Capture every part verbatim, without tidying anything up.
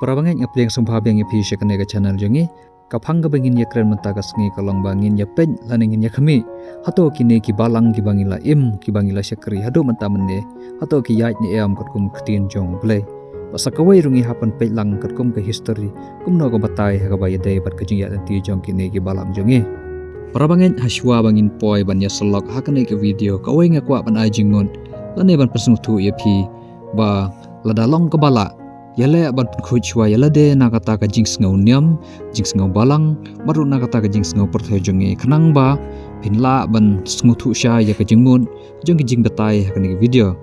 Para bangeit, nga pdiang sngewbha biang ïa phi sha kane ka channel jong ngi. Ka phang kaba ngin ïakren mynta ka sngi ka long ba ngin ïapeit lane ngin ïakhmih hato kine ki balang kiba ngi la im, kiba ngi la shakri haduh mynta mynne, hato ki ïaid ne em katkum ka ktien jong U Blei. Bad sa kawei ruh ngi hap ban peit lang katkum ka history, kumno ka batai ha kaba ïadei bad ka jingïaid lynti jong kine ki balang jong ngi. Para bangeit, hashwa ba ngin poi ban ïasyllok ha kane ka video, kawei nga kwah ban ai jingmut lane ban pynsngewthuh ïa phi ba lada long kaba lah, ïaleh ban pynkhuid shwa ïa lade na kata ka jingsngew niam, jingsngew balang, bad ruh na kata ka jingsngew pyrthei jong ngi, khnang ba phin lah ban sngewthuh shai ïa ka jingmut jong ki jingbatai ha kane ka video.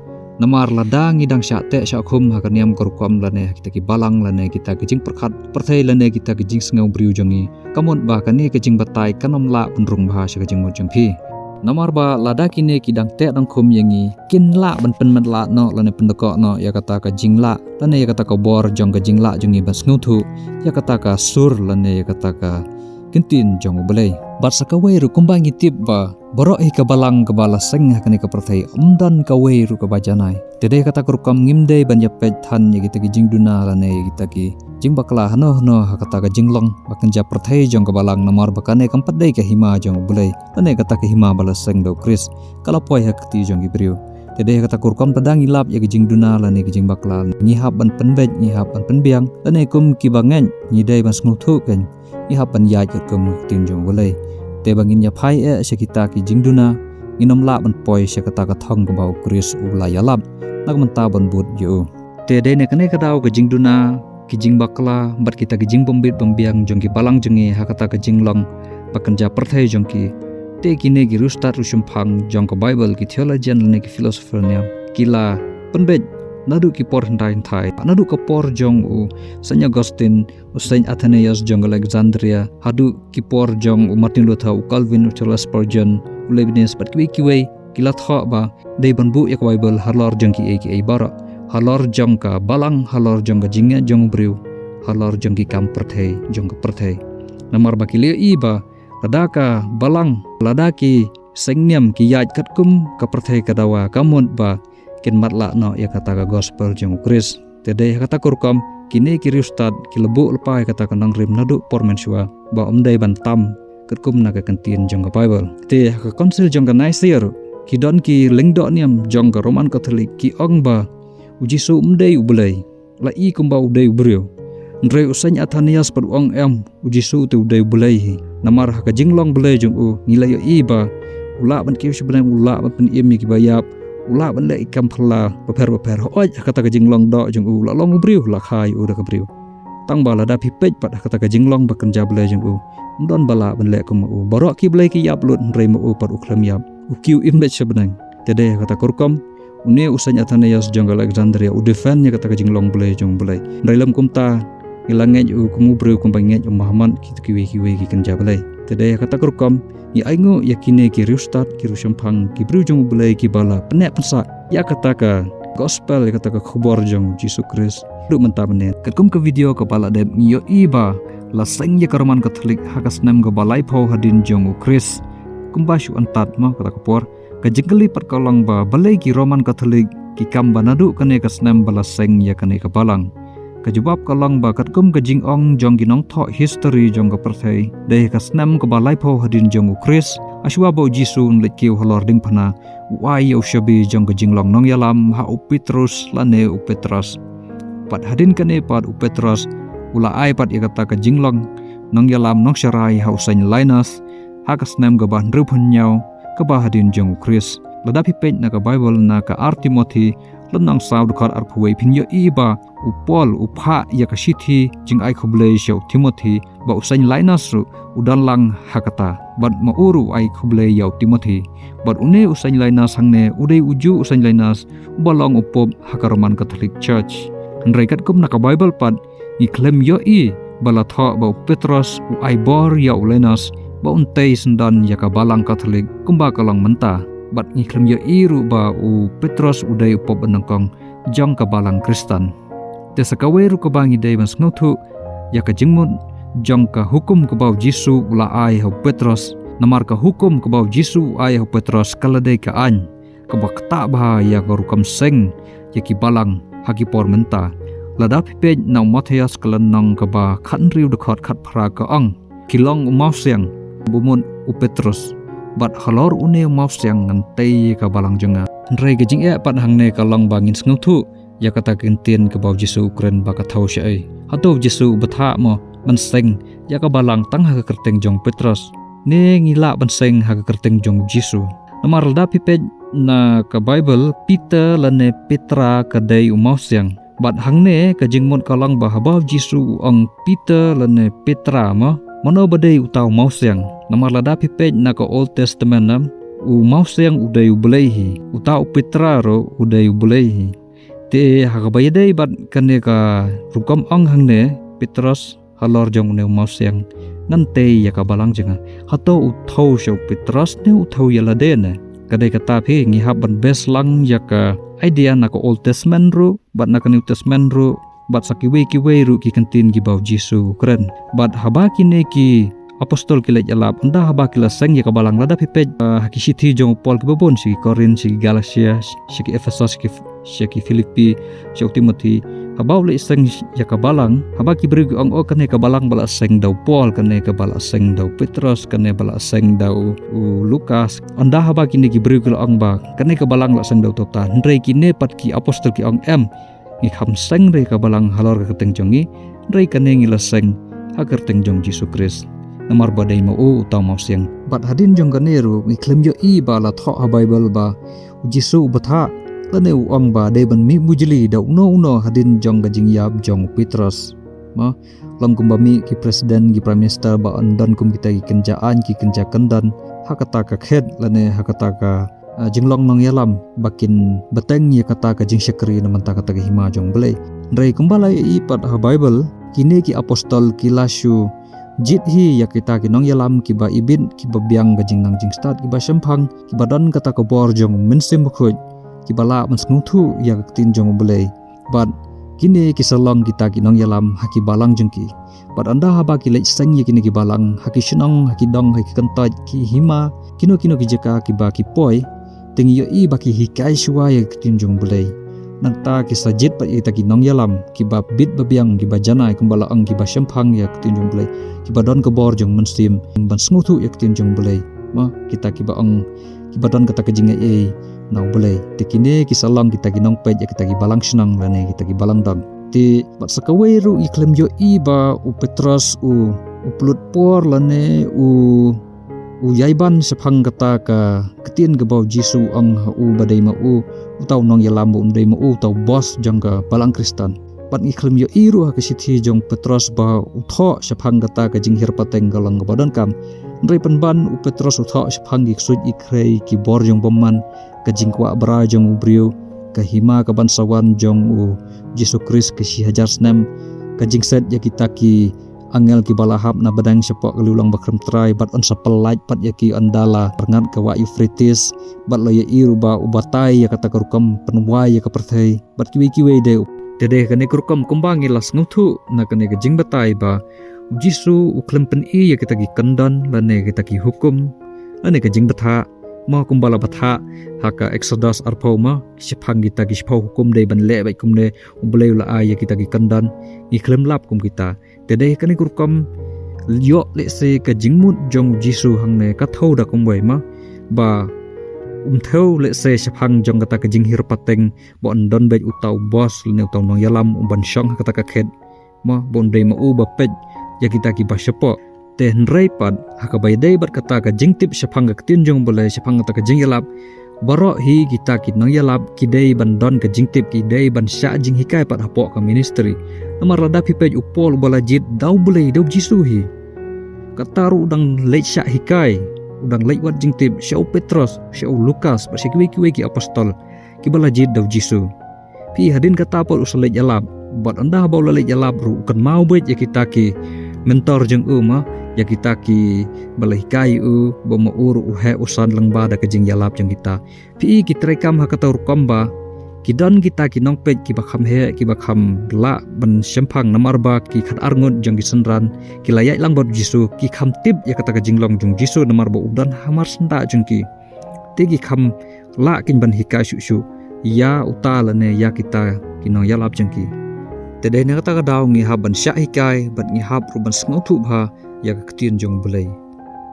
Namar lada ngi dang shah teh shah khum ha ka niam ka rukom lane ha kita ki balang lane kita ki jingpyrkhat pyrthei lane kita ki jingsngew briew jong ngi, ka mut ba kane ka jingbatai kan ym lah ban rung bha sha ka jingmut jong phi. Namar ba lada kine ki dang teh dang khum ïa ngi, kin lah ban pynmatlah noh lane pyndkoh noh ïa kata ka jinglah lane ïa kata ka bor jong ka jinglah jong ngi ban sngewthuh ïa kata ka sur lane ïa kata ka ktien jong U Blei. Bad sa kawei ruh, kumba ngi tip ba baroh hi ka balang kaba la seng ha kane ka pyrthei, ym don kawei ruh kaba janai. Te dei ha kata ka rukom ngim dei ban ïapeit than ïa kita ki jingduna lane ïa kita ki jingbakla hano hano ha kata ka jinglong ba kynja pyrthei jong ka balang, namar ba kane kam pat dei ka hima jong U Blei lane kata ka hima ba la seng da U Khrist, ka la poi ha ka kti jong ki briew. Te dei ha kata ka rukom, lada ngi lap ïa ki jingduna lane ki jingbakla, ngi hap ban pynbeit, ngi hap ban pynbiang, lane kum ki bangeit ngi dei ban sngewthuh kein, ngi hap ban ïaid katkum ka ktien jong U Blei. Te ba ngin ïaphai eh sha kita ki jingduna, ngin ym lah ban poi sha kata ka thong kaba U Khrist u la ïalap na ka bynta ban bud ïa u. Te dei na kane ka daw ka jingduna, ki jingbakla bad kita ki jingbym bit bym biang jong ki balang jong ngi ha kata ka jinglong ba kynja pyrthei jong ki. Te kine ki riewstad riewshemphang jong ka Baibl, ki theologian lane ki philosopher niam, ki la pynbeit naduh ki por hynrei hynrei, naduh ka por jong u Saint Augustine, u Saint Athanasius jong Alexandria, haduh ki por jong u Martin Luther, u Calvin, u Charles Spurgeon, u Leibniz bad kiwei kiwei, ki la thoh ba dei ban buh ïa ka Baibl halor jong kiei kiei baroh, halor jong ka balang, halor jong ka jingngeit jong u briew, halor jong ki kam pyrthei jong ka pyrthei. Namar ba ki la ïohi ba lada ka balang, lada ki seng niam ki ïaid katkum ka pyrthei ka dawa, ka mut ba kin matlah noh ïa kata ka gospel jong U Khrist. Te dei ha kata ka rukom kine ki riewstad ki la buh lypa ïa kata ka nongrim naduh por mynshuwa ba ym dei ban tam katkum na ka ktien jong ka Baibl. Te ha ka Council jong ka Nicaea ruh ki don ki lyngdoh niam jong ka Roman Catholic, ki ong ba u Jisu um dei U Blei, la i kumba u dei u briew. Hynrei u Saint Athanasius pat u ong em, u Jisu te u dei U Blei hi. Namar ha ka jinglong Blei jong u ngi la ïohi ba u lah ban kiew sha bneng, u lah ban pynim ïa kiba ïap, u lah ban leh ki kam phylla bapher bapher. Hooid, ha kata ka jinglong doh jong u, u la long u briew, la kha ïa u da ka briew. Tang ba lada phi peit pat ha kata ka jinglong ba kynja Blei jong u, ym don ba lah ban leh kum ma u. Baroh ki blei ki ïap lut, hynrei ma u pat u khlem ïap, u kiew im beit sha bneng. Te dei ha kata ka rukom une u Saint Athanasius jong ka Alexandria u defend ïa kata ka jinglong Blei jong U Blei. Hynrei lym kumta, ngi la ngeit u kum u briew kumba ngeit u Muhammad, kito kiwei kiwei ki kynja blei. Te dei ha kata ka rukom ngi ainguh ïa kine ki riewstad, ki riewshemphang, ki briew jong U Blei kiba la pyneh pynsah ïa kata ka gospel, ïa kata ka khubor jong u Jisu Khrist haduh mynta mynne. Katkum ka video kaba la dep, ngi ïohi ba la seng ïa ka Roman Catholic ha ka snem kaba laiphew hadien jong U Khrist. Kumba shu antad mo kata ka por, ka jingkylli pat ka long ba balei ki Roman Catholic ki kam ba naduh kane ka snem ba la seng ïa kane ka balang. Ka jubab ka long ba katkum ka jingong jong ki nongthoh history jong ka pyrthei, dei ha ka snem kaba laiphew hadien jong U Khrist, hashwa ba u Jisu un leit kiew halor diengphna, u ai ïa u shabi jong ka jinglong nongïalam ha u Petrus lane u Petros. Bad hadien kane pat u Petros u la ai pat ïa kata ka jinglong nongïalam nongsharai ha u Saint Linus ha ka snem kaba hynriewphew hynñiew kaba hadien jong U Khrist. Lada phi peit na ka Baibl, na ka Ar Timothi lynnong saw dkhot arphew wei, phin ïohi ba u Paul u phah ïa ka shithi jingai khublei sha u Timothi, ba u Saint Linus ruh u don lang ha kata, bad ma u ruh u ai khublei ïa u Timothi. Bad une u Saint Linus hangne u dei ujuh u Saint Linus uba long u pope ha ka Roman Catholic Church. Hynrei katkum na ka Baibl pat ngi khlem ïohi ba la thoh ba u Petros u ai bor ïa u Linus ba un tei syndon ïa ka balang Catholic kumba ka long mynta. Bad ngi khlem ïohi ruh ba u Petros u dei u pope ba nyngkong jong ka balang Khristan. Te sa kawei ruh kaba ngi dei ban sngewthuh ïa ka jingmut jong ka hukum kaba u Jisu u la ai ha u Petros. Namar ka hukum kaba u Jisu u ai ha u Petros ka la dei ka aiñ kaba ktah bha ïa ka rukom seng ïa ki balang ha ki por mynta. Lada phi peit na u Mathaios ka lynnong kaba khathynriew dkhot khatphra ka ong, ki long u mawsiang, bamut u Petros, bad halor une u mawsiang ngan tei ïa ka balang jong nga. Hynrei ka jingeh pat hangne ka long ba ngin sngewthuh ïa kata ka ktien kaba u Jisu u kren ba ka thew shaei. Hato u Jisu u bthah mo ban seng ïa ka balang tang ha ka kyrteng jong u Petros? Ne ngi lah ban seng ha ka kyrteng jong u Jisu? Namar lada phi peit na ka Baibl, Peter lane Petra ka dei u mawsiang. Bad hangne ka jingmut ka long ba haba u Jisu u ong Peter lane Petra mo, mano ba dei uta u mawsiang? Namar lada phi peit na ka Old Testament, na u mawsiang u dei u Blei hi, uta u Petra ruh u dei u Blei hi. Te ha kaba ïadei bad kane ka rukom ong hangne, Petros, halor jong une u mawsiang, ngan tei ïa ka balang jong nga. Hato u thew sha u Petros ne u thew ïa lade ne? Ka dei kata phi, ngi hap ban base lang ïa ka idea na ka Old Testament ruh bad na ka New Testament ruh, bad sa kiwei kiwei ruh ki kyntien kiba u Jisu u kren. Bad haba kine ki apostol ki leit ïalap, ynda haba ki la seng ïa ka balang, lada phi peit, ah, ha ki shithi jong u Paul kiba bun, sha ki Korinth, sha ki Galatia, sha ki Ephesos, sha ki sha ki Philippi, sha u Timothy, haba u leit seng ïa ka balang, haba ki briew ki ong, oh, kane ka balang ba la seng da u Paul, kane ka ba la seng da u Petros, kane ba la seng da u, u Lukas. Ynda haba kine ki briew ki la ong ba kane ka balang la seng da uta uta, hynrei kine pat ki apostol ki ong, em, ngi kham seng ruh ïa ka balang halor ka kyrteng jong ngi, hynrei kane ngi la seng ha ka kyrteng jong u Jisu Khrist. Namar ba dei ma u uta u mawsiang. Bad hadien jong kane ruh ngi khlem ïohi ba la thoh ha Baibl ba u Jisu u bthah lane u ong ba dei ban mih bujli da uno uno hadien jong ka jingïap jong u Petros. Mo, long kumba mih ki president, ki prime minister, ba yn don kum kita ki kynja aiñ, ki kynja kyndon ha kata ka khet lane ha kata ka, ah, jinglong nongïalam, ba kin bteng ïa kata ka jingshakri na bynta kata ka hima jong u Blei. Hynrei kumba la ïohi pat ha Baibl, kine ki apostol ki la shu jied hi ïa kita ki nongïalam kiba ibit, kiba biang ka jingnang jingstad, kiba shemphang, kiba don kata ka bor jong u Mynsiem Bakhuid, kiba lah ban sngewthuh ïa ka ktien jong u Blei. Bad kine ki sa long kita ki nongïalam ha ki balang jong ki. Bad ynda haba ki leit seng ïa kine ki balang ha ki shnong, ha ki dong, ha ki kyntoit, ki hima, kino kino ki jaka kiba ki poi, te ngi ïohi ba ki hikai shuwa ïa ka ktien jong u Blei. Nangta ki sa jied pat ïa kita ki nongïalam kiba bit ba biang, kiba janai, kumba la ong, kiba shemphang ïa ka ktien jong u Blei, kiba don ka bor jong u Mynsiem ban sngewthuh ïa ka ktien jong u Blei. Mo, kita kiba ong, kiba don kata ka jingaiei na u Blei. Te kine ki sa long kita ki nongpeit ïa kita ki balang shnong lane kita ki balang dong. Te bad sa kawei ruh ngi khlem ïohi ba u Petros u, u pynlut por lane u, u ïai ban shaphang kata ka ktien kaba u Jisu u ong ha u ba dei ma u uta u nongïalam, ba un dei ma u uta u boss jong ka balang Khristan. Bad ngi khlem ïohi ruh ha ka shithi jong u Petros ba u thoh shaphang kata ka jinghiar pateng ka long kaba donkam. Hynrei pynban u Petros u thoh shaphang ki ksuid ki khrei, ki bor jong u bymman, ka jingkwah brai jong u briew, ka hima kaban sa wan jong u Jisu Khrist ka shi hajar snem, ka jingset ïa kita ki angel kiba la hap na bneng shapoh ka liang ba khlem trai, bad un sa pyllait pat ïa ki ynda la rngat ka wah Euphrates, bad la ïohi ruh ba u batai ïa kata ka rukom pynwai ïa ka pyrthei, bad kiwei kiwei de. Te de kane ka rukom kumba ngi la sngewthuh na kane ka jingbatai ba u Jisu u khlem pyni ïa kita ki kyndon lane kita ki hukum lane ka jingbthah, mo, kumba la bthah ha ka Exodus arphew, mo, shaphang kita ki shiphew hukum dei ban leh beit kumne, u Blei u la ai ïa kita ki kyndon, ngi khlem lap kum kita. Te dei kane ka rukom ïoh lehse ka jingmut jong u Jisu hangne ka thew da kumwei, mo, ba um thew lehse shaphang jong kata ka jinghiar pateng ba un don beit uta u boss lane uta u nongïalam uban shong ha kata ka khet, mo, ba un dei ma u ba peit ïa kita kiba shapoh. Te hynrei pat ha kaba ïadei bad kata ka jingtip shaphang ka ktien jong u Blei, shaphang kata ka jingïalap, baroh hi kita ki nongïalap ki dei ban don ka jingtip, ki dei ban shah jinghikai pat hapoh ka ministry. Namar lada phi peit u Paul uba la jied da u Blei, da u Jisu hi. Kata ruh u dang leit shah hikai, u dang leit wad jingtip sha u Petros, sha u Lukas, bad sha kiwei kiwei ki apostol kiba la jied da u Jisu. Phi, hadien kata pat u sa leit ïalap. Bad ynda haba u la leit ïalap ruh u kynmaw beit ïa kita ki mentor jong u, mo, ïa kita kiba la hikai u, ba ma u ruh u heh u san lyngba da ka jingïalap jong kita. Phi, ki treikam ha kata ka rukom ba ki don kita ki nongpeit kiba kham heh, kiba kham lah ban shemphang namar ba ki khatar ngut jong ki synran ki la ïaid lang bad u Jisu, ki kham tip ïa kata ka jinglong jong u Jisu namar ba u don hamar syndah jong ki. Te ki kham lah kin ban hikai shuh shuh ïa uta lane ïa kita ki nongïalap jong ki. Te dei na kata ka daw ngi hap ban shah hikai, bad ngi hap ruh ban sngewthuh bha ïa ka ktien jong U Blei.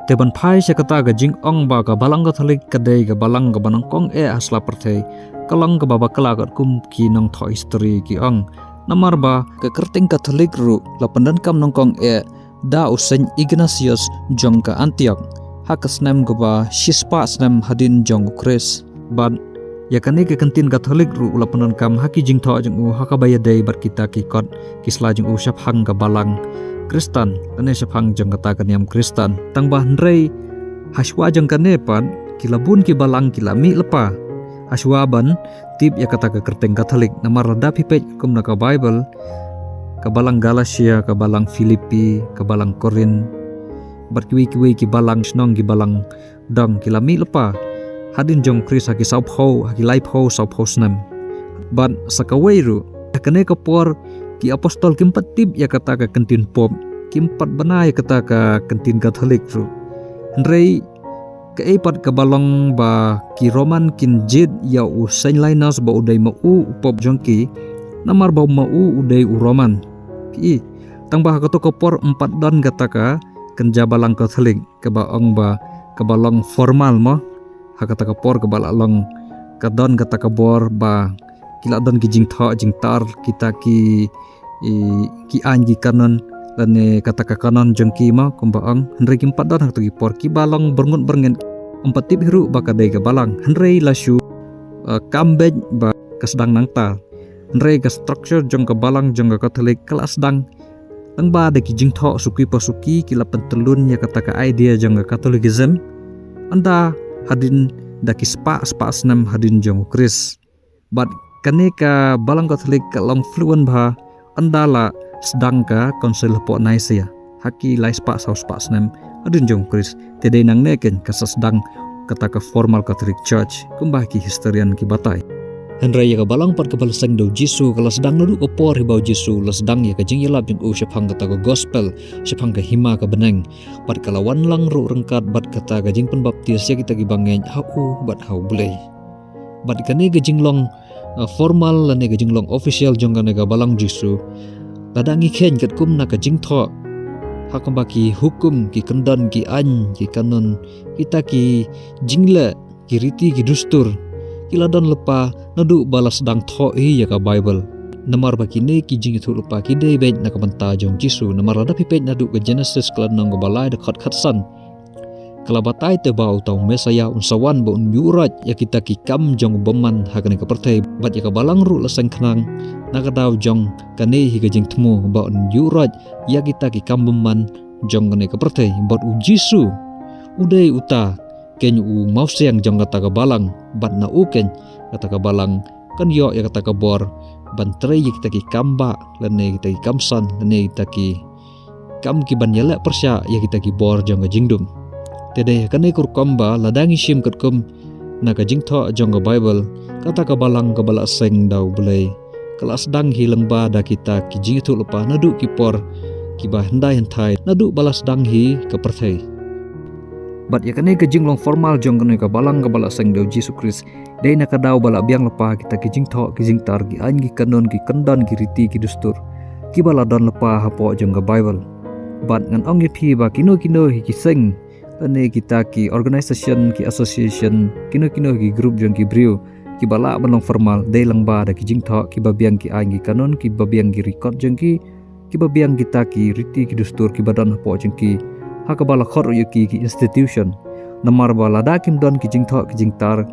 Te ban phai sha kata ka jingong ba ka Balang Katholik ka dei ka balang kaba nyngkong eh ha sla pyrthei, ka long kaba bakla katkum ki nongthoh history ki ong. Namar ba ka kyrteng Katholik ruh la pyndonkam nyngkong eh da u Saint Ignatius jong ka Antioch ha ka snem kaba shispah snem hadien jong U Khrist. Bad ïa kane ka kyntien Katholik ruh u la pyndonkam ha ki jingthoh jong u ha kaba ïadei bad kita ki kot ki sla jong u shaphang ka balang Khristan, lane shaphang jong kata ka niam Khristan. Tang ba hynrei hashwa jong kane pat, ki la bun ki balang ki la mih lypa hashwa ban tip ïa kata ka kyrteng Katholik. Namar lada phi peit kum na ka Bible, ka balang Galatia, ka balang Philippi, ka balang Korinth, bad kiwei kiwei ki balang shnong, ki balang dong, ki la mih lypa hadien jong U Khrist ha ki sawphew, ha ki laiphew sawphew snem. Bad sa kawei ruh, ha kane ka por ki apostol kim pat tip ïa kata ka kyntien Pope, kim pat bna ïa kata ka kyntien Katholik ruh. Hynrei kaei pat kaba long ba ki Roman kin jied ïa u Saint Linus ba u dei ma u u Pope jong ki, namar ba ma u u dei u Roman. Phi i, tang ba ha kato ka por ym pat don kata ka kynja balang Katholik kaba ong ba, kaba long formal mo. Ha kata ka por kaba la long, ka don kata ka bor ba ki la don ki jingthoh jingtar, kita ki, i, ki aiñ ki kanon, lane kata ka kanon jong ki mo, kumba ong. Hynrei kim pat don ha kata ki por, kiba long byrngut byrngit, ym pat tip hi ruh ba ka dei ka balang. Hynrei la shu, eh, kam beit ba ka sdang nangta. Hynrei ka structure jong ka balang jong ka Katholik ka la sdang lyngba da ki jingthoh suki pa suki, ki la pyntyllun ïa kata ka idea jong ka Catholicism, ynda hadien da ki spah spah snem hadien jong U Khrist. Bad kane ka Balang Katholik ka long fluent bha ynda la sdang ka Council hapoh Nicaea ha ki lai spah saw spah snem hadien jong U Khrist. Te dei nangne keiñ ka sa sdang kata ka formal Catholic Church kumba ki historian ki batai. Hynrei ïa ka balang pat kaba la seng da U Jisu ka la sdang naduh ka por hi ba U Jisu la sdang ïa ka jingïalap jong u shaphang kata ka gospel, shaphang ka hima ka bneng. Bad ka la wan lang ruh ryngkat bad kata ka jingpynbaptis ïa kita kiba ngeit ha u bad ha U Blei. Bad kane ka jinglong, uh, formal lane ka jinglong official jong kane ka balang Jisu, lada ngi kheiñ katkum na ka jingthoh ha kaba ki hukum, ki kyndon, ki aiñ, ki kanon, kita ki jingleh, ki riti, ki dustur, ki la don lypa naduh ba la sdang thoh hi ïa ka Bible. Namar ba kine ki jingïathuh lypa ki dei beit na ka bynta jong U Jisu. Namar lada phi peit naduh ka Genesis ka lynnong kaba lai dkhot khatsan, ka la batai te ba uta u Messaïah un sa wan ba un ïuhroit ïa kita ki kam jong u bymman ha kane ka pyrthei. Bad ïa ka balang ruh la seng khnang na ka daw jong kane hi ka jingthmu ba un ïuhroit ïa kita ki kam bymman jong kane ka pyrthei. Bad U Jisu u dei uta keiñ u mawsiang jong kata ka balang, bad na u keiñ kata ka balang kan ïoh ïa kata ka bor ban trei ïa kita ki kam bah, lane kita ki kam san, lane kita ki kam kiban ïaleh pyrshah ïa kita ki bor jong ka jingdum. Te dei ha kane ka rukom ba lada ngi shim katkum na ka jingthoh jong ka Bible, kata ka balang kaba la seng da U Blei ka la sdang hi lyngba da kita ki jingïathuh lypa naduh ki por kiba hyndai hynthai naduh ba la sdang hi ka pyrthei. Bad ïa kane ka jinglong formal jong kane ka balang kaba la seng da U Jisu Khrist dei na ka daw ba la biang lypa kita ki jingthoh, ki jingtar, ki aiñ, ki kanon, ki kyndon, ki riti, ki dustur kiba la don lypa hapoh jong ka Bible. Bad ngan ong ïa phi ba kino kino hi ki seng, lane kita ki organisation, ki association, kino kino hi ki group jong ki briew kiba lah ban long formal dei lyngba da ki jingthoh kiba biang, ki aiñ, ki kanon kiba biang, ki record jong ki kiba biang, kita ki riti ki dustur kiba don hapoh jong ki, ha kaba la khot ruh ïa ki ki institution. Namar ba lada kim don ki jingthoh ki jingtar,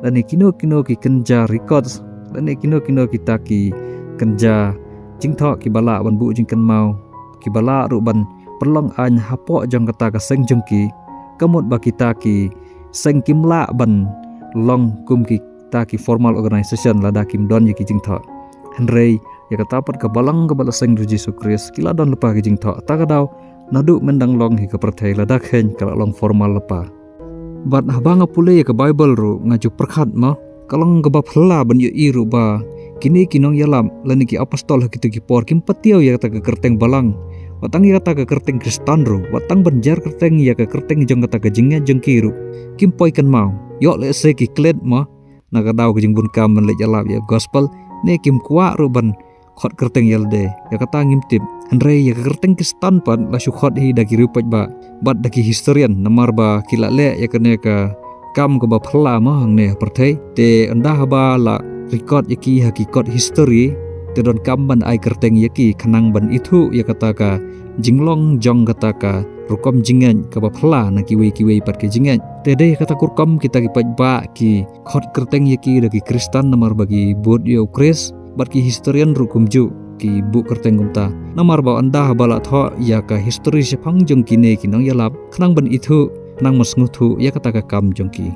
lane kino kino ki kynja records, lane kino kino kita ki kynja jingthoh kiba lah ban buh jingkynmaw, kiba lah ruh ban pynlong aiñ hapoh jong kata ka seng jong ki, ka mut ba kita ki seng kim lah ban long kum ki ta ki formal organisation lada kim don ïa ki jingthoh. Hynrei ïa kata pat ka balang kaba la seng da U Jisu Khrist ki la don lypa ki jingthoh, ta ka daw naduh myndang long hi ka pyrthei lada kheiñ ka la long formal lypa. Bad haba nga pule ïa ka Bible ruh nga ju pyrkhat mo, ka long kaba phylla ban ïohi ruh ba kine ki nongïalap lane ki apostol ha kito ki por kim patiaw ïa kata ka kyrteng balang, wat tang ïa kata ka kyrteng Khristan ruh, wat tang ban jer kyrteng ïa ka kyrteng jong kata ka jingngeit jong ki ruh kim poi kynmaw. Ïoh lehse ki klet mo, na ka daw ka jingbun kam ban leit ïalap ïa gospel, ne kim kwah ruh ban khot kyrteng ïa lade, ïa kata ngim tip. Hynrei ïa ka kyrteng Khristan pat la shu khot hi da ki riew paidbah bad da ki historian, namar ba ki la leh ïa kane ka kam kaba phylla mo hangne ha pyrthei. Te ynda haba la record ïa ki ha ki kot history, te donkam ban ai kyrteng ïa ki khnang ban ithuh ïa kata ka jinglong jong kata ka rukom jingngeit kaba phylla na kiwei kiwei pat ki jingngeit. Te dei kata ka rukom kita ki paidbah ki khot kyrteng ïa ki da ki Khristan namar ba ki bud ïa u Khrist, bad ki historian ruh kumjuh ki buh kyrteng kumta. Namar ba ynda haba la thoh ïa ka history shaphang jong kine ki nongïalap, khnang ban ithuh, khnang ban sngewthuh ïa kata ka kam jong ki.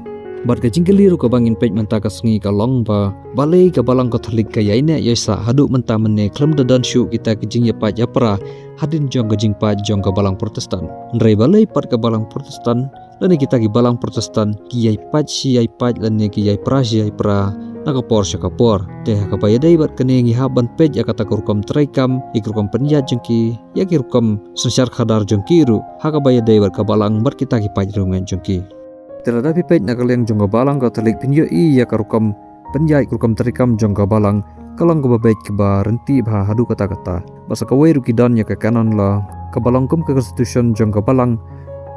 Bad ka jingkylli ruh kaba ngin peit mynta ka sngi ka long ba, balei ka Balang Katholik ka ïaineh ïaisah haduh mynta mynne khlem da don shuh kita ki jingïapait ïapra hadien jong ka jingpait jong ka Balang Protestant? Hynrei balei pat ka Balang Protestant lane kita ki Balang Protestant ki ïai pait shi ïai pait lane ki ïai pra shi ïai pra na ka por sha ka por? Te ha kaba ïadei bad kane ngi hap ban peit ïa kata ka rukom treikam, ïa ki rukom pynïaid jong ki, ïa ki rukom synshar khadar jong ki ruh ha kaba ïadei bad ka Balang bad kita ki paid riewngeit jong ki. Te lada phi peit na ka liang jong ka Balang Katholik phin ïohi ïa ka rukom pynïaid, ka rukom treikam jong ka Balang ka long kaba beit, kaba ryntih bha haduh katta katta. Bad sa kawei ruh ki don ïa ka canon law kaba long kum ka constitution jong ka Balang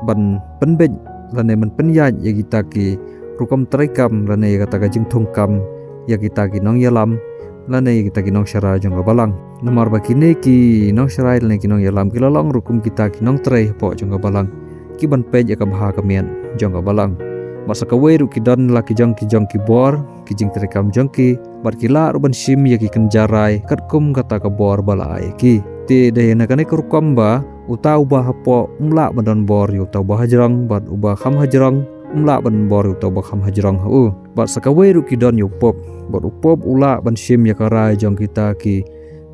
ban pynbeit lane ban pynïaid ïa kita ki rukom treikam lane ïa kata ka jingthung kam ïa kita ki nongïalam lane ïa kita ki nongsharai jong ka Balang. Namar ba kine ki nongsharai lane ki nongïalam ki la long ruh kum kita ki nongtrei hapoh jong ka Balang, ki ban peit ïa ka bha ka miat jong ka Balang. Bad sa kawei ruh ki don la ki jong ki jong ki bor, ki jingtreikam jong ki, bad ki lah ruh ban shim ïa ki kynja rai katkum kata ka bor ba la ai ïa ki. Te dei na kane ka rukom ba uta uba hapoh um lah ban don bor ïa uta uba hajrong, bad uba kham hajrong um lah ban don bor ïa uta uba kham hajrong ha u. Bad sa kawei ruh ki don ïa u Pope, bad u Pope u lah ban shim ïa ka rai jong kita ki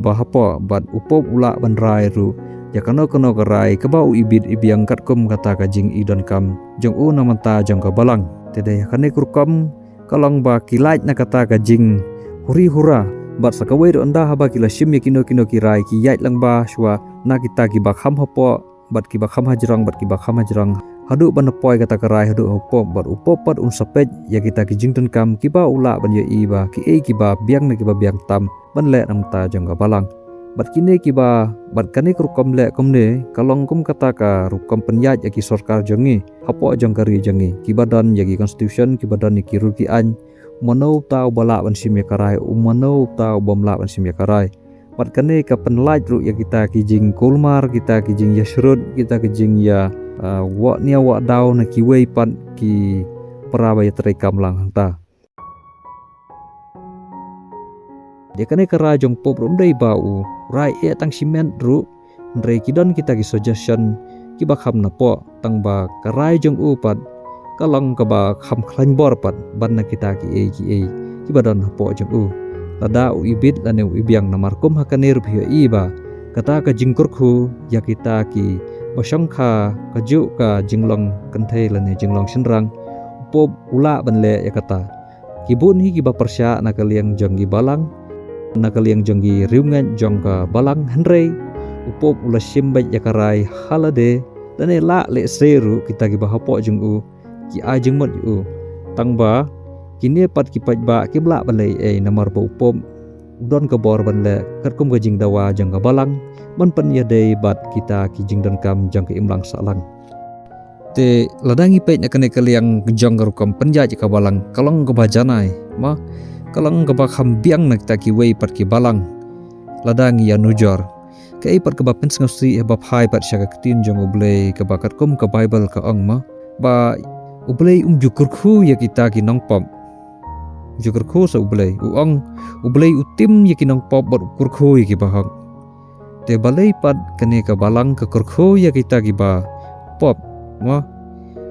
ba hapoh, bad u Pope u lah ban rai ruh ïa kano kano ka rai kaba u ibit ibiang katkum kata ka jingidonkam jong u na bynta jong ka Balang. Te dei ha kane ka rukom ka long ba ki lait na kata ka jinghuri hura. Bad sa kawei ruh ynda haba ki la shim ïa kino kino ki rai ki ïaid lyngba shuwa na kita kiba kham hapoh bad kiba kham hajrong bad kiba kham hajrong, haduh ban poi kata ka rai haduh ha u Pope, bad u Pope pat un sa peit ïa kita ki jingdonkam kiba u lah ban ïohi ba kiei kiba biang ne kiba biang tam ban leh na bynta jong ka Balang. Bad kine kiba, bad kane ka rukom leh kumne ka long kum kata ka rukom pynïaid ïa ki sorkar jong ngi hapoh jong ka ri jong ngi, kiba don ïa ki constitution, kiba don ïa ki rule ki aiñ, mano uta uba lah ban shim ïa ka rai, u mano uta uba ym lah ban shim ïa ka rai. Bad kane ka pynlait ruh ïa kita ki jingkulmar, kita ki jingïasyrut, kita ki jingïa, ah, wad nia wad daw na kiwei pat ki para ba ïatreikam lang hangta. Dei kane ka rai jong u Pope ruh ym dei ba u rai eh tang shimet ruh, hynrei ki don kita ki suggestion kiba kham napoh, tang ba ka rai jong u pat ka long kaba kham khlaiñ bor pat ban na kita kiei kiei kiba don hapoh jong u. Lada u ibit lane u ibiang, namar kum ha kane ruh phi ïohi ba kata ka jingkyrkhu ïa kita kiba shongkha kajuh ka jinglong kynthei lane jinglong shynrang, u Pope u lah ban leh ïa kata. Ki bun hi kiba pyrshah na ka liang jong ki Balang, na ka liang jong ki riewngeit jong ka Balang, hynrei u Pope u la shim beit ïa ka rai ha lade, lane lah lehse ruh kita kiba hapoh jong u ki ai jingmut ïa u. Tang ba kine pat ki paidbah kim lah ban leh ei ei, namar ba u Pope u don ka bor ban leh katkum ka jingdawa jong ka Balang ban pynïadei bad kita ki jingdonkam jong ka imlang sahlang. Te lada ngi peit na kane ka liang jong ka rukom pynïaid ïa ka Balang, ka long kaba janai, ma, ka long kaba kham biang na kita kiwei pat ki Balang. Lada ngi ïanujor, kaei pat kaba pynsngewsih haba phai pat sha ka ktien jong U Blei kaba katkum ka Baibl ka ong, ma, ba U Blei um ju kyrkhu ïa kita ki nongpop. Ju kyrkhu sa U Blei, u ong, U Blei u tim ïa ki nongpop bad u kyrkhu ïa kiba hok. Te balei pat kane ka Balang ka kyrkhu ïa kita kiba pop, ma?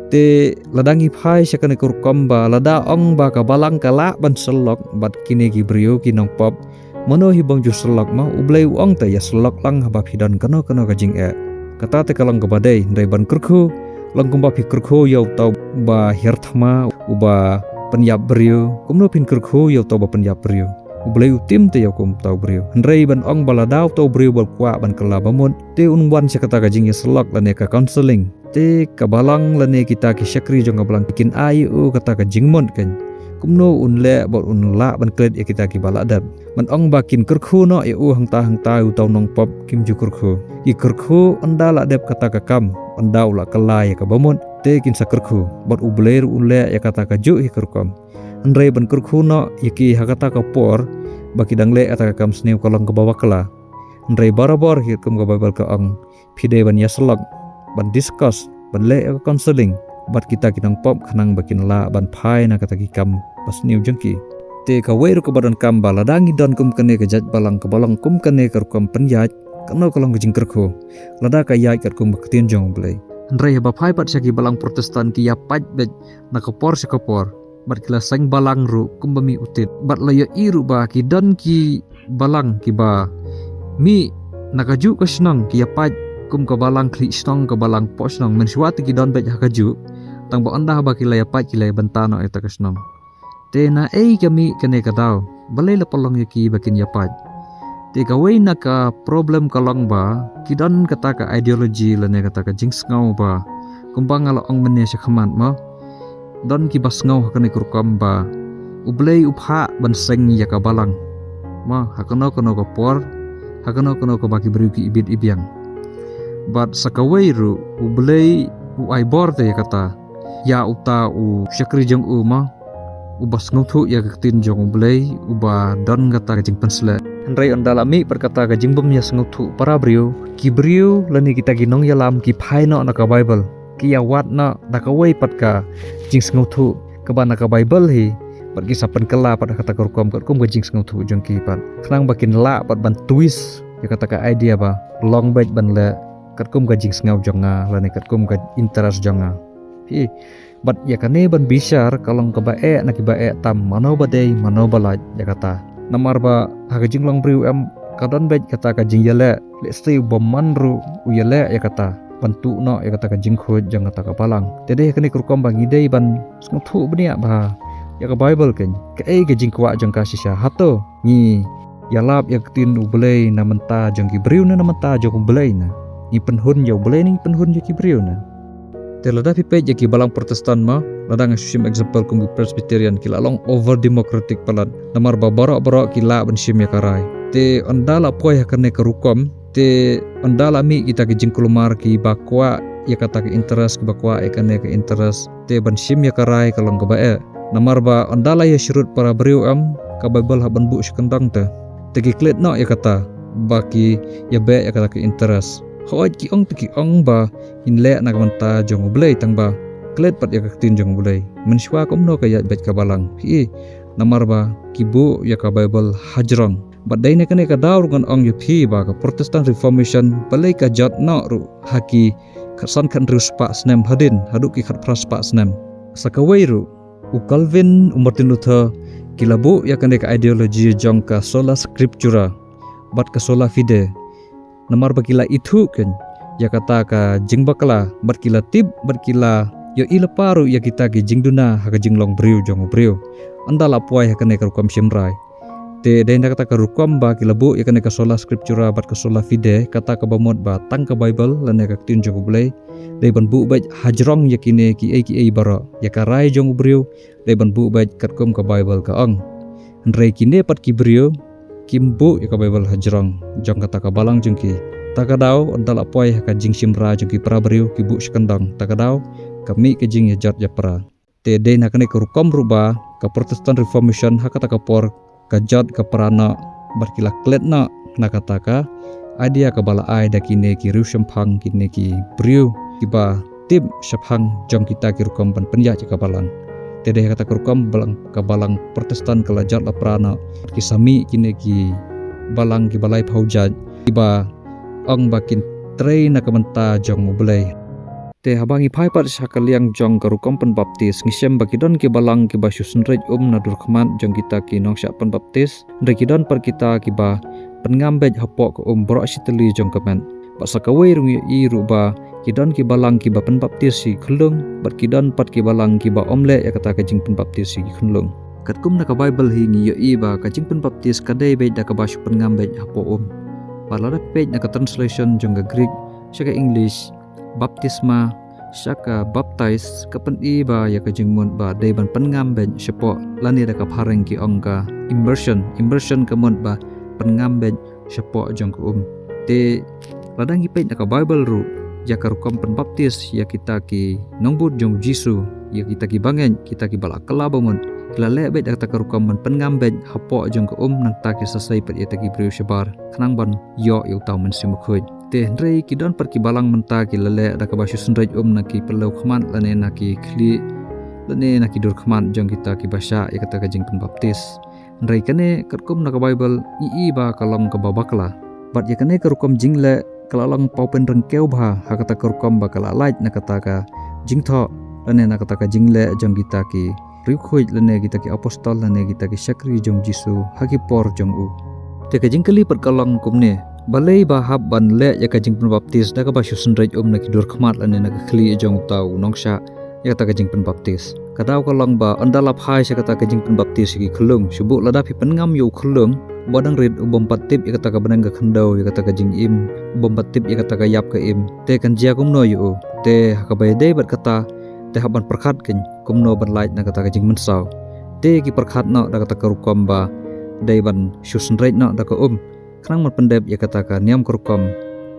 Te lada ngi phai sha kane ka rukom ba lada ong ba ka Balang ka lah ban syllok bad kine ki briew ki nongpop, mano hi bym ju syllok, ma? U Blei u ong te ïasyllok lang haba phi don kano kano ka jingeh. Kata te ka long kaba dei, hynrei ban kyrkhu long kumba phi kyrkhu ïa uta uba hiar thma, uba pynïap briew. Kumno phin kyrkhu ïa uta uba pynïap briew? U Blei u tim te ïa uta u briew. Hynrei ban ong ba lada uta u briew ba kwah ban kylla ba mut, te un wan sha kata ka jingïasyllok lane ka counselling. Te ka Balang lane kita ki shakri jong ka Balang kin ai ïa u kata ka jingmut, kan? Kumno un leh bad un lah ban klet ïa kita kiba la dep? Ban ong ba kin kyrkhu noh ïa u hangta hangta, u tau nongpop kim ju kyrkhu. Ki kyrkhu ynda la dep kata ka kam, ynda u la kylla ïa ka bamut, te kin sa kyrkhu. Bad U Blei ruh u leh ïa kata kajuh hi ka rukom. Hynrei ban kyrkhu noh ïa ki ha kata ka por ba ki dang leh kata ka kam sniew ka long kaba bakla. Hynrei barabor hi kum ka Baibl ka ong, phi dei ban ïasyllok, ban discuss, ban leh ïa ka counselling bad kita ki nongpop khnang ba kin lah ban phai na kata ki kam basniew jong ki. Te kawei ruh kaba donkam ba lada ngi don kum kane ka jait balang kaba long kum kane ka rukom pynïaid, kano ka long ka jingkyrkhu? Lada ka ïaid katkum ka ktien jong U Blei. Hynrei haba phai pat sha ki balang Protestant, ki ïa pait beit na ka por sha ka por, bad ki la seng balang ruh kumba mih u tit. Bad la ïohi ruh ba ki don ki balang kiba mih na kajuh ka shnong, ki ïa pait kum ka balang khlieh shnong, ka balang poh shnong, mynshuwa te ki don beit ha kajuh. Tang ba ynda haba ki la ïa pait, ki la ïa bynta noh ïa kata ka shnong. Te naei ka mih kane ka daw? Balei la pynlong ïa ki ba kin ïa pait? Te kawei na ka problem ka long ba ki don kata ka ideology lane kata ka jingsngew ba, kumba nga la ong mynne sha khmat mo, don kiba sngew ha kane ka rukom ba U Blei u phah ban seng ïa ka balang, mo, ha kano kano ka por, ha kano kano kaba ki briew ki ibit ibiang. Bad sa kawei ruh, U Blei u ai bor te ïa kata, ïa uta u shakri jong u, mo, uba sngewthuh ïa ka ktien jong U Blei, uba don kata ka jingpynsleh. Hynrei ynda la mih pat kata ka jingbym ïa sngewthuh para briew, ki briew lane kita ki nongïalam ki phai noh na ka Baibl, ki ïa wad noh da kawei pat ka jingsngewthuh kaba na ka Baibl hi, bad ki sa pynkylla pat ha kata ka rukom katkum ka jingsngewthuh jong ki pat, khnang ba kin lah pat ban twist ïa kata ka idea ba long beit ban leh katkum ka jingsngew jong nga lane katkum ka interest jong nga. Hi, bad ïa kane ban bishar ka long kaba eh na kiba eh tam, mano ba dei, mano ba lait ïa kata. Namar ba ha ka jinglong briew em, ka don beit kata ka jingïaleh, lehse u bymman ruh u ïaleh ïa kata, ban tuh noh ïa kata ka jingkhuid jong kata ka balang. Te dei ha kane ka rukom ba ngi dei ban sngewthuh bniah bha ïa ka Baibl, kane kaei ka jingkwah jong ka shisha. Hato ngi ïalap ïa ka ktien U Blei na bynta jong ki briew ne na bynta jong U Blei ne? Ngi pynhun ïa U Blei ne ngi pynhun ïa ki briew ne? Te lada phi peit ïa ki balang Protestant mo, lada nga shu shim example kum ki Presbyterian, ki la long over democratic palat. Namar ba baroh baroh ki lah ban shim ïa ka rai. Te ynda la poi ha kane ka rukom, te ynda la mih kita ki jingkulmar kiba kwah ïa kata ka interest, kiba kwah ïa kane ka interest, te ban shim ïa ka rai ka long kaba eh. Namar ba ynda la ïa shrut para briew em, ka Baibl hap ban buh sha kyndong te. Te ki klet noh ïa kata, ba ki ïa beh ïa kata ka interest. Hooid, ki ong te ki ong ba kin leh na ka bynta jong U Blei, tang ba klet pat ïa ka ktien jong U Blei. Mynshuwa kumno ka ïaid beit ka balang? Phi i, namar ba ki buh ïa ka Baibl hajrong. Bad dei na kane ka daw ruh ngan ong ïa phi ba ka Protestant Reformation balei ka jot noh ruh ha ki khatsan khathynriew spah snem hadien haduh ki khatphra spah snem. Sa kawei ruh, u Calvin, u Martin Luther, ki la buh ïa kane ka ideology jong ka sola scriptura bad ka sola fide. Namar ba ki la ithuh kein ïa kata ka jingbakla, bad ki la tip, bad ki la ïohi lypa ruh ïa kita ki jingduna ha ka jinglong briew jong u briew, ynda la poi ha kane ka rukom shim rai. Te dei na kata ka rukom ba ki la buh ïa kane ka sola scriptura bad ka sola fide, kata kaba mut ba tang ka Baibl lane ka ktien jong U Blei, dei ban buh beit hajrong ïa kine kiei kiei baroh, ïa ka rai jong u briew dei ban buh beit katkum ka Baibl ka ong. Hynrei kine pat ki briew kim buh ïa ka Baibl hajrong jong kata ka balang jong ki. Ta ka daw, ynda la poi ha ka jingshim rai jong ki para briew, ki buh sha kyndong. Ta ka daw, ka mih ka jingïajot ïapra. Te dei na kane ka rukom ruh ba ka Protestant Reformation ha kata ka por ka jot ka pra noh bad ki la klet noh na kata ka idea kaba la ai da kine ki riewshemphang, kine ki briew kiba tip shaphang jong kita ki rukom ban pynïaid ïa ka balang. Te dei ha kata ka rukom balang, ka balang Protestant ka la jot la pra noh, ki sa mih kine ki balang kiba laiphew jait kiba ong ba kin trei na ka bynta jong U Blei. Te haba ngi phai pat sha ka liang jong ka rukom pynbaptis, ngi shem ba ki don ki balang kiba shu synreit um na dur khmat jong kita ki nongshah pynbaptis. Hynrei ki don pat kita kiba pynngam beit hapoh ka um baroh shi tylli jong ka met. Bad sa kawei ruh ngi ïohi ruh ba ki don ki balang kiba pynbaptis shi khunlung, bad ki don pat ki balang kiba ym leh ïa kata ka jingpynbaptis shi khunlung. Katkum na ka Baibl hi ngi ïohi ba ka jingpynbaptis ka dei beit da kaba shu pynngam beit hapoh um. Bad lada peit na ka translation jong ka Greek sha ka English, baptisma, sha ka baptize ka pyni ba ïa ka jingmut ba dei ban pynngam beit shapoh, lane da ka phareng ki ong ka immersion. Immersion ka mut ba pynngam beit shapoh jong ka um. Te lada ngi peit na ka Bible ruh, ïa ka rukom pynbaptis ïa kita ki nongbud jong u Jisu, ïa kita ki bangeit, kita kiba la kylla bamut, ki la leh beit da kata ka rukom ban pynngam beit hapoh jong ka um, nangta ki sa sei pat ïa kita ki briew shabar khnang ban ïoh ïa uta u Mynsiem Bakhuid. Te hynrei ki don pat ki balang mynta ki la leh da kaba shu synreit um na ki pyllew khmat lane na ki khlieh lane na ki dur khmat jong kita kiba shah ïa kata ka jingpynbaptis. Hynrei kane katkum na ka Bible ngi i ba ka long kaba bakla. Bad ïa kane ka rukom jingleh ka la long paw pynryngkew bha ha kata ka rukom ba ka la lait na kata ka jingthoh lane na kata ka jingleh jong kita ki riewkhuid lane kita ki apostol lane kita ki shakri jong u Jisu ha ki por jong u. Te ka jingkylli pat ka long kumne, balei ba hap ban leh ïa ka jingpynbaptis da kaba shu synreit um na ki dur khmat lane na ka khlieh jong uta u nongshah ïa kata ka jingpynbaptis? Ka daw ka long ba ynda la phai sha kata ka jingpynbaptis ïa ki khyllung, shu buh lada phi pynngam ïa u khyllung uba dang rit, u bym pat tip ïa kata ka bneng ka khyndew, ïa kata ka jingim, u bym pat tip ïa kata ka ïap ka im, te kan jia kumno ïa u? Te ha kaba ïadei bad kata, te hap ban pyrkhat kein kumno ban lait na kata ka jingmynsaw. Te ki pyrkhat noh da kata ka rukom ba dei ban shu synreit noh da ka um khnang ban pyndep ïa kata ka niam ka rukom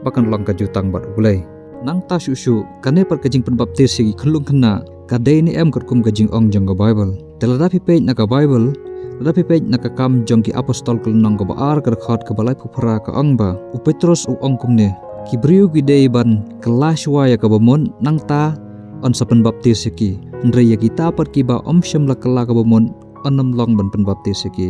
ba kan long ka jutang bad U Blei. Nangta shuh shuh, kane pat ka jingpynbaptis ïa ki khyllung khynnah ka dei ne em katkum ka jingong jong ka Bible? Te lada phi peit na ka Bible, lada phi peit na Ka Kam jong ki Apostol ka lynnong kaba ar, ka dkhot kaba laiphew phra, ka ong ba u Petros u ong kumne, ki briew ki dei ban kylla shuwa ïa kaba mut, nangta yn sa pynbaptis ïa ki. Hynrei ïa kita pat kiba ym shym la kylla kaba mut, yn ym long ban pynbaptis ïa ki.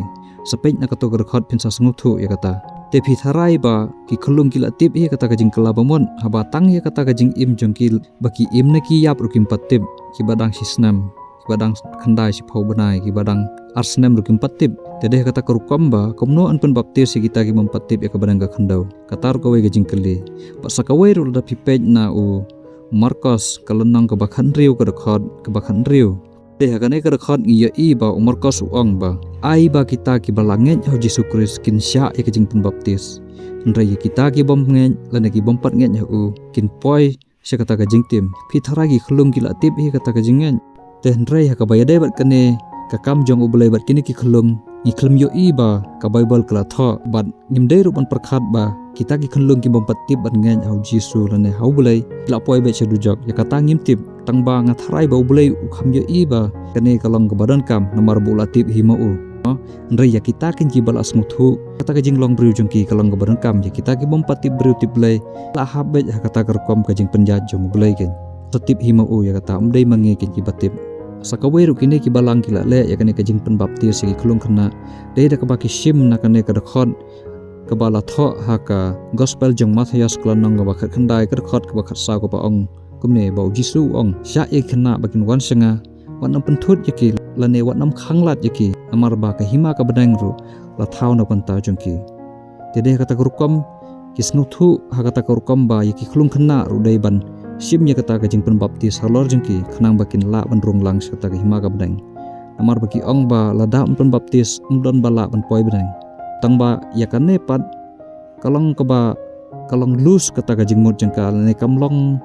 Sa peit na kato ka dkhot phin sa sngewthuh ïa kata. Te phi tharai ba ki khyllung ki la tip hi ïa kata ka jingkylla bamut haba tang ïa kata ka jingim jong ki ba ki im ne ki ïap ruh kim pat tip, kiba dang shi snem, kiba dang khyndai shiphew bnai, kiba dang ar snem ruh kim pat tip. Te dei ha kata ka rukom ba kumno yn pynbaptis ïa kita ki bym pat tip ïa ka bneng ka khyndew? Kata ruh kawei ka jingkylli. Bad sa kawei ruh lada phi peit na u Markos ka lynnong kaba khathynriew, ka dkhot kaba khathynriew. Te ha kane ka dkhot ngi ïohi ba u Markos u ong ba, ai ba kita kiba la ngeit ha u Jisu Khrist kin shah ïa ka jingpynbaptis. Hynrei ïa kita ki bym ngeit lane ki bym pat ngeit ha u kin poi sha kata ka jingtim. Phi tharai ki khyllung ki la tip hi ïa kata ka jingngeit? Te hynrei ha kaba ïadei bad kane ka kam jong U Blei bad kine ki khyllung, ngi khlem ïohi ba ka Bible ka la thoh, bad ngim dei ruh ban pyrkhat ba kita ki khyllung ki bym pat tip ban ngeit ha u Jisu lane ha U Blei ki la poi beit sha dujok. Ïa kata ngim tip, tang ba nga tharai ba U Blei u kham ïohi ba kane ka long kaba donkam, namar ba u la tip hi ma u. Hynrei ïa kita kein kiba la sngewthuh, kata ka jinglong briew jong ki ka long kaba donkam. Ïa kita ki bym pat tip briew tip Blei, la hap beit ha kata ka rukom ka jingpynjot jong U Blei kein. Sa tip hi ma u ïa kata, ym dei ma ngi kein kiba tip. Sa kawei ruh kine ki balang ki la leh ïa kane ka jingpynbaptis ïa ki khyllung khynnah, dei da kaba ki shim na kane ka dkhot kaba la thoh ha ka Gospel jong Mathaios ka lynnong kaba khatkhyndai, ka dkhot kaba khatsaw, kaba ong kumne ba u Jisu u ong, shah ïa ki khynnah ba kin wan sha nga, wat nym pynthut ïa ki lane wat nym khanglad ïa ki, namar ba ka hima ka bneng ruh la thaw na ka bynta jong ki. Te dei ha kata ka rukom ki sngewthuh ha kata ka rukom ba ïa ki khyllung khynnah ruh dei ban shim ïa kata ka jingpynbaptis halor jong ki khnang ba kin lah ban rung lang sha kata ka hima ka bneng. Namar ba ki ong ba lada ym pynbaptis ym don ba lah ban poi bneng. Tang ba ïa kane pat ka long kaba, ka long loose kata ka jingmut jong ka, lane kam long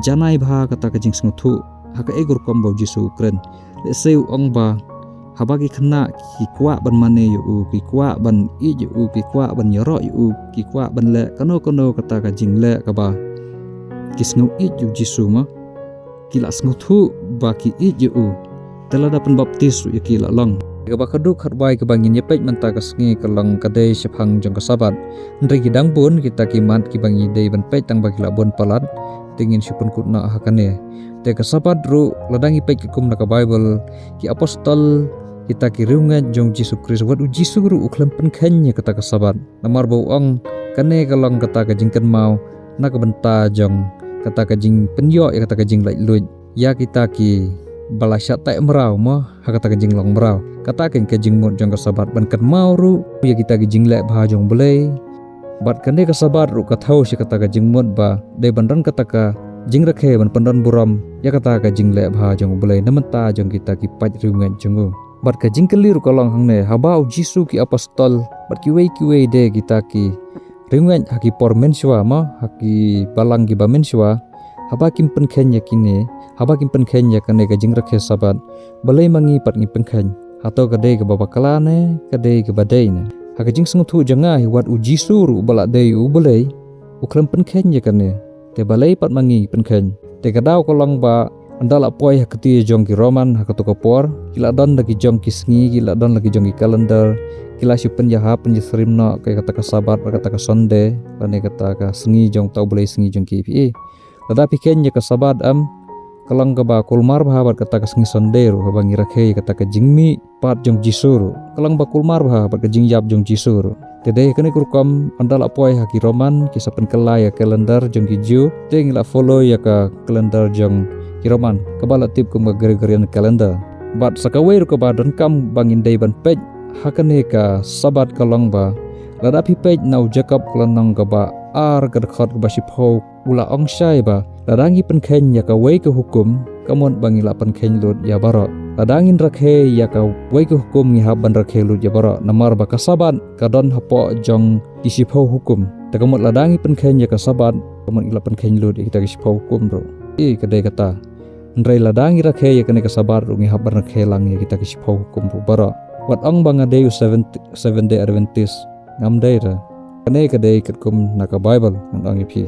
janai bha kata ka jingsngewthuh ha kaei ka rukom ba u Jisu u kren. Lehse u ong ba haba ki khynnah ki kwah ban mane ïa u, ki kwah ban ïeit ïa u, ki kwah ban ïaroh ïa u, ki kwah ban leh kano kano kata ka jingleh kaba ki sngew ïeit ïa u Jisu, ma ki la sngewthuh ba ki ïeit ïa u, te lada pynbaptis ruh ïa ki la long. Kaba khatduh khatwai kaba ngin ïa peit mynta ka sngi ka long ka dei shaphang jong ka Sabbath. Hynrei ki dang bun kita ki mat kiba ngi dei ban peit tang ba ki la bun palat, te ngin shu pynkut noh ha kane. Te ka Sabbath ruh lada ngi peit katkum na ka Bible, ki apostol, kita ki riewngeit jong u Jisu Khrist, wat u Jisu ruh u khlem pynkheiñ ïa kata ka Sabbath. Namar ba u ong kane ka long kata ka jingkynmaw na ka bynta jong kata ka jingpynïoh ïa kata ka jinglaitluid ïa kita kiba la shah teh mraw, mo, ha kata ka jinglong mraw. Kata kein ka jingmut jong ka Sabbath, ban kynmaw ruh ïa kita ki jingleh bha jong U Blei. Bad kane ka Sabbath ruh ka thew sha kata ka jingmut ba dei ban don kata ka jingrakhe ban pyndon burom ïa kata ka jingleh bha jong U Blei na bynta jong kita ki paid riewngeit jong u. Bad ka jingkylli ruh ka long hangne, haba u Jisu, ki apostol bad kiwei kiwei de kita ki riewngeit ha ki por mynshuwa, mo, ha ki balang kiba mynshuwa, Haba kim pynkheiñ ïa kine, haba kim pynkheiñ ïa kane ka jingrakhe Sabbath, balei ma ngi pat ngi pynkheiñ? Hato ka dei kaba bakla ne ka dei kaba dei ne? Ha ka jingsngewthuh jong nga hi, wat u Jisu ruh ba la dei u Blei u khlem pynkheiñ ïa kane. Te balei pat ma ngi pynkheiñ? Te ka daw ka long ba ynda la poi ha ka kti jong ki Roman ha kato ka por, ki la don da ki jong ki sngi, ki la don da ki jong ki calendar, ki la shu pynïaha pynïasyriem noh ïa kata ka Sabbath bad kata ka Sunday, lane kata ka sngi jong uta u Blei, sngi jong ki phi. Lada phi kheiñ ïa ka Sabbath, em, ka long kaba kulmar bha bad kata ka sngi Sunday ruh, haba ngi rakhe ïa kata ka jingmihpat jong Jisu ruh. Ka long ba kulmar bha bad ka jingïap jong Jisu ruh. Te dei kane ka rukom, ynda la poi ha ki Roman, ki sa pynkylla ïa ka calendar jong ki Jiw, te ngi la follow ïa ka calendar jong ki Roman, kaba la tip kum ka Gregorian calendar. Bad sa kawei ruh kaba donkam ba ngin dei ban peit ha kane ka Sabbath ka long ba, lada phi peit na u Jakob ka lynnong kaba ar ka dkhot kaba shiphew, u la ong shai ba lada ngi pynkheiñ ïa kawei ka hukum, ka mut ba ngi la pynkheiñ lut ïa baroh. Lada ngin rakhe ïa kawei ka hukum, ngi hap ban rakhe lut ïa baroh. Namar ba ka Sabbath ka don hapoh jong ki shiphew hukum. Te ka mut lada ngi pynkheiñ ïa ka Sabbath, ka mut ngi la pynkheiñ lut ïa kita ki shiphew hukum ruh. Ïa ka dei kata. Hynrei lada ngi rakhe ïa kane ka Sabbath ruh, ngi hap ban rakhe lang ïa kita ki shiphew hukum ruh baroh. Wat ong ba nga dei u Seventh, Seventh Day Adventist, ngam dei re. Kane ka dei katkum na ka Bible, ngan ong ïa phi.